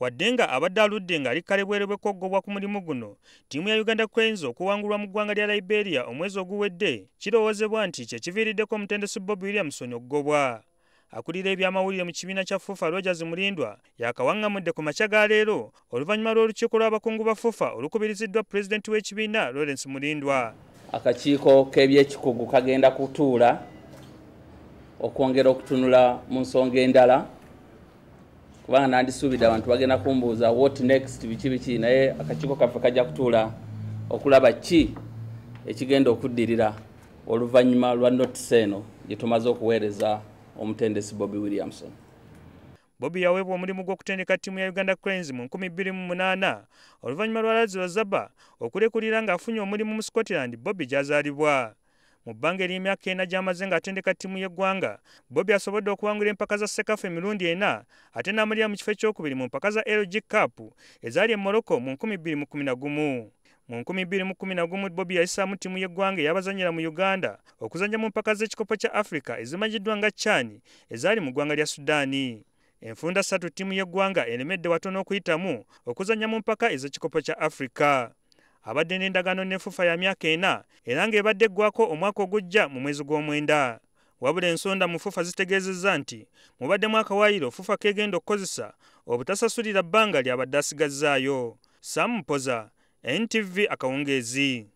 Wadde nga abadde aludde ng'ali kalebwerebwe k'okugobwa ku mulimu guno, ttiimu ya Uganda Cranes okuwangulwa mu ggwanga lya Liberia omwezi oguwedde kirowoozebwa nti kye kiviiriddeko omutendesi Bobby Williamson okugobwa. Akulira ebyamawulire mu kibiina kya FUFA Rogers Mulindwa yakawaŋŋamudde ku makya ga leero oluvannyuma lw'olukiiko lw'abakungu ba FUFA olukubiriziddwa pulezidenti w'ekibiina Lawrence Mulindwa. Akakiiko k'ebyekikugu kagenda kutuula okwongera okutunula mu nsonga endala, kubanga nandisuubidde abantu bagenda kumbuuza what next, biki biki, naye akakiiko kaffe kajja kutuula okulaba ki ekigenda okuddirira oluvannyuma lwa notisi eno gye tumaze okuweereza omutendesi Bobby Williamson. Bobby yaweebwa omulimu gw'okutendeka ttiimu ya Uganda Cranes mu 2008 oluvannyuma lwa Lazaro Zaba okulekulira ng'afunye omulimu mu Scotland Bobby gy'azaalibwa. Mu bbanga ery'emyaka 4 gy'amaze ng'atendeka ttiimu y'eggwanga, Bobby asobodde okuwangula empaka za CECAFA emirundi 4 ate n'amalira mu kifo ekyokubiri mu mpaka za LG Cup ezaali e Morocco mu 2011. Mu 2011 Bobby yayisaamu ttiimu y'eggwanga ey'abazannyira mu Uganda okuzannya mu mpaka z'ekikopo kya Africa ezimanyiddwa nga CHAN ezaali mu ggwanga lya Sudaani. Enfunda 3 ttiimu y'eggwanga eremedde watono okuyitamu okuzannya mu mpaka ez'ekikopo kya Africa. Abadde n'endagaano ne FUFA ya myaka 4 era ng'ebadde eggwako omwaka ogujja mu mwezi gw'omwenda. Wabula ensonda mu FUFA zitegeezezza nti mubaddemu akawaayiro FUFA k'egenda okukozesa obutasasulira bbanga ly'abadde asigazzaayo. Sam Mpoza, NTV akawungeezi.